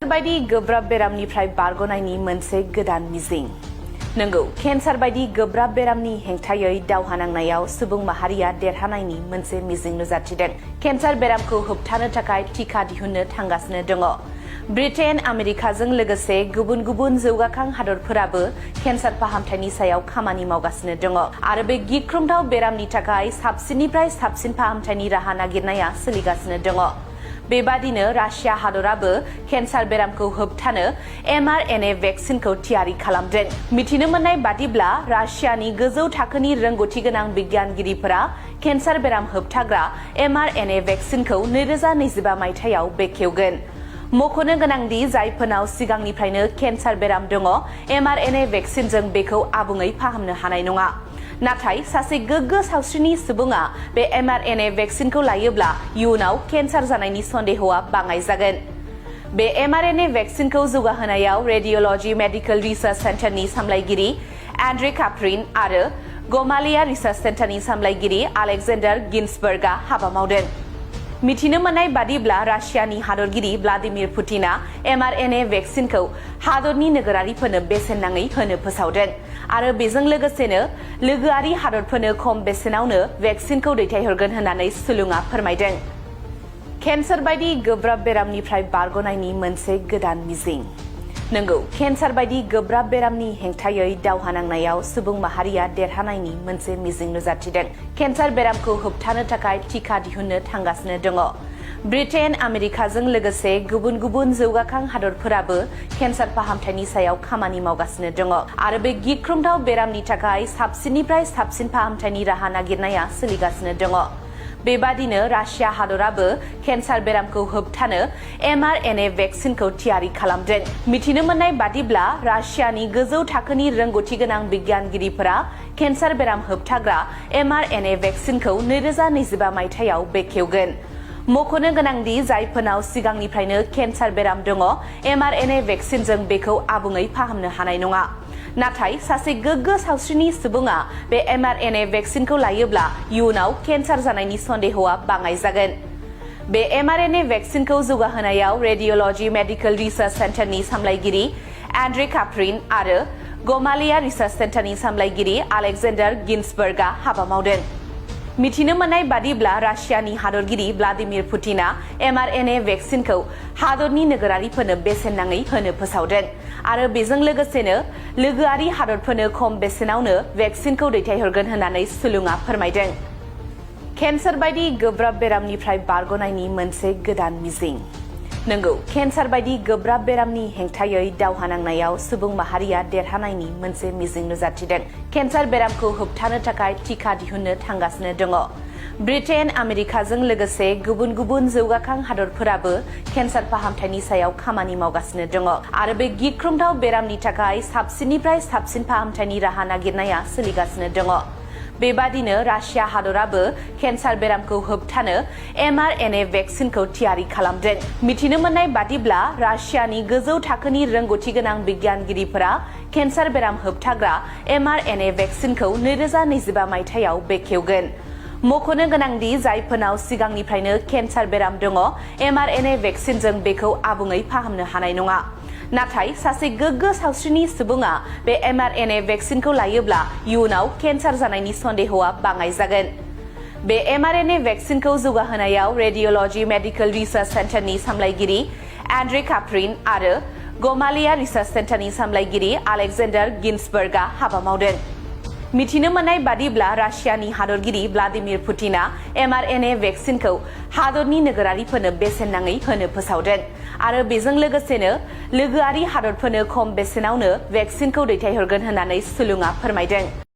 बायदि गोब्राब बेरामनिफ्राय बारग'नायनि मोनसे गोदान मिजिं। नंगौ, केन्सार बायदि गोब्राब बेरामनि हेंथायै दावहा नांनायाव सुबुं माहारिया देरहानायनि मोनसे मिजिं नुजाथिदों। केन्सार बेरामखौ होबथानो थाखाय टिका दिहुननो थांगासिनो दङ। ब्रिटेन, आमेरिकाजों लोगोसे गुबुन गुबुन जौगाखां हादरफोराबो केन्सार फाहामथायनि सायाव खामानि मावगासिनो दङ आरो बे गिख्रंथाव बेरामनि थाखाय साबसिननिफ्राय साबसिन फाहामथायनि राहा नागिरनाया सोलिगासिनो दङ। बेबादिनो रासिया हादराबो केन्सार बेरामखौ होबथानो mRNA भेक्सिनखौ थियारि खालामदों। मिथिनो मोननाय बादिब्ला रासियानि गोजौ थाखोनि रोंगौथि गोनां बिगियानगिरिफोरा केन्सार बेराम होबथाग्रा mRNA भेक्सिनखौ 2025 मायथाइयाव बेखेवगोन। मख'नो गोनांदि जायफोरनाव सिगांनिफ्रायनो केन्सार बेराम दङ, mRNA भेक्सिनजों बेखौ आबुङै फाहामनो हानाय नङा। नाथाय सासे गोग्गो सावस्रिनि सुबुङा बे mRNA भेक्सिनखौ लायोब्ला इयुनाव केन्सार जानायनि सन्देहआ बाङाइ जागोन। बे mRNA भेक्सिनखौ जौगाहोनायाव रेडियोल'जी मेडिकेल रिसार्च सेन्टारनि सामलायगिरि एन्ड्रे काप्रिन आरो गमालिया रिसार्च सेन्टारनि सामलायगिरि आलेक्जेन्डार गिन्सबर्गआ हाबा मावदों। मिथिनो मोननाय बादिब्ला रासियानि हादरगिरि व्लादिमिर पुतिना mRNA भेक्सिनखौ हादरनि नोगोरारिफोरनो बेसेन नाङै होनो फोसावदों आरो बेजों लोगोसेनो लोगोआरि हादरफोरनो खम बेसेनावनो भेक्सिनखौ दैथायहरगोन होननानै सुलुङा फोरमायदों। केन्सार बायदि गोब्राब बेरामनिफ्राय बारग'नायनि मोनसे गोदान मिजिं। नंगौ, केन्सार बायदि गोब्राब बेरामनि हेंथायै दावहा नांनायाव सुबुं माहारिया देरहानायनि मोनसे मिजिं नुजाथिदों। केन्सार बेरामखौ होबथानो थाखाय टिका दिहुननो थांगासिनो दङ। ब्रिटेन, आमेरिकाजों लोगोसे गुबुन गुबुन जौगाखां हादरफोराबो केन्सार फाहामथायनि सायाव खामानि मावगासिनो दङ आरो बे गिख्रंथाव बेरामनि थाखाय साबसिननिफ्राय साबसिन फाहामथायनि राहा नागिरनाया सोलिगासिनो दङ। बेबादिनो रासिया हादराबो केन्सार बेरामखौ होबथानो mRNA भेक्सिनखौ थियारि खालामदों। मिथिनो मोननाय बादिब्ला रासियानि गोजौ थाखोनि रोंगौथि गोनां बिगियानगिरिफोरा केन्सार बेराम होबथाग्रा mRNA भेक्सिनखौ 2025 मायथाइयाव बेखेवगोन। मख'नो गोनांदि जायफोरनाव सिगांनिफ्रायनो केन्सार बेराम दङ, mRNA भेक्सिनजों बेखौ आबुङै फाहामनो हानाय नङा। नाथाय सासे गोग्गो सावस्रिनि सुबुङा बे mRNA भेक्सिनखौ लायोब्ला इयुनाव केन्सार जानायनि सन्देहआ बाङाइ जागोन। बे mRNA भेक्सिनखौ जौगाहोनायाव रेडियोल'जी मेडिकेल रिसार्च सेन्टारनि सामलायगिरि एन्ड्रे काप्रिन आरो गमालिया रिसार्च सेन्टारनि सामलायगिरि आलेक्जेन्डार गिन्सबर्गआ हाबा मावदों। मिथिनो मोननाय बादिब्ला रासियानि हादरगिरि व्लादिमिर पुतिना mRNA भेक्सिनखौ हादरनि नोगोरारिफोरनो बेसेन नाङै होनो फोसावदों आरो बेजों लोगोसेनो लोगोआरि हादरफोरनो खम बेसेनावनो भेक्सिनखौ दैथायहरगोन होननानै सुलुङा फोरमायदों। केन्सार बायदि गोब्राब बेरामनिफ्राय बारग'नायनि मोनसे गोदान मिजिं। नंगौ, केन्सार बायदि गोब्राब बेरामनि हेंथायै दावहा नांनायाव सुबुं माहारिया देरहानायनि मोनसे मिजिं नुजाथिदों। केन्सार बेरामखौ होबथानो थाखाय टिका दिहुननो थांगासिनो दङ। ब्रिटेन, आमेरिकाजों लोगोसे गुबुन गुबुन जौगाखां हादरफोराबो केन्सार फाहामथायनि सायाव खामानि मावगासिनो दङ आरो बे गिख्रंथाव बेरामनि थाखाय साबसिननिफ्राय साबसिन फाहामथायनि राहा नागिरनाया सोलिगासिनो दङ। बेबादिनो रासिया हादराबो केन्सार बेरामखौ होबथानो mRNA भेक्सिनखौ थियारि खालामदों। मिथिनो मोननाय बादिब्ला रासियानि गोजौ थाखोनि रोंगौथि गोनां बिगियानगिरिफोरा केन्सार बेराम होबथाग्रा mRNA भेक्सिनखौ 2025 मायथाइयाव बेखेवगोन। मख'नो गोनांदि जायफोरनाव सिगांनिफ्रायनो केन्सार बेराम दङ, mRNA भेक्सिनजों बेखौ आबुङै फाहामनो हानाय नङा। नाथाय सासे गोग्गो सावस्रिनि सुबुङा बे mRNA भेक्सिनखौ लायोब्ला इयुनाव केन्सार जानायनि सन्देहआ बाङाइ जागोन। बे mRNA भेक्सिनखौ जौगाहोनायाव रेडियोल'जी मेडिकेल रिसार्च सेन्टारनि सामलायगिरि एन्ड्रे काप्रिन आरो गमालिया रिसार्च सेन्टारनि सामलायगिरि आलेक्जेन्डार गिन्सबर्गआ हाबा मावदों। मिथिनो मोननाय बादिब्ला रासियानि हादरगिरि व्लादिमिर पुतिना mRNA भेक्सिनखौ हादरनि नोगोरारिफोरनो बेसेन नाङै होनो फोसावदों आरो बेजों लोगोसेनो लोगोआरि हादरफोरनो खम बेसेनावनो भेक्सिनखौ दैथायहरगोन होननानै सुलुङा फोरमायदों।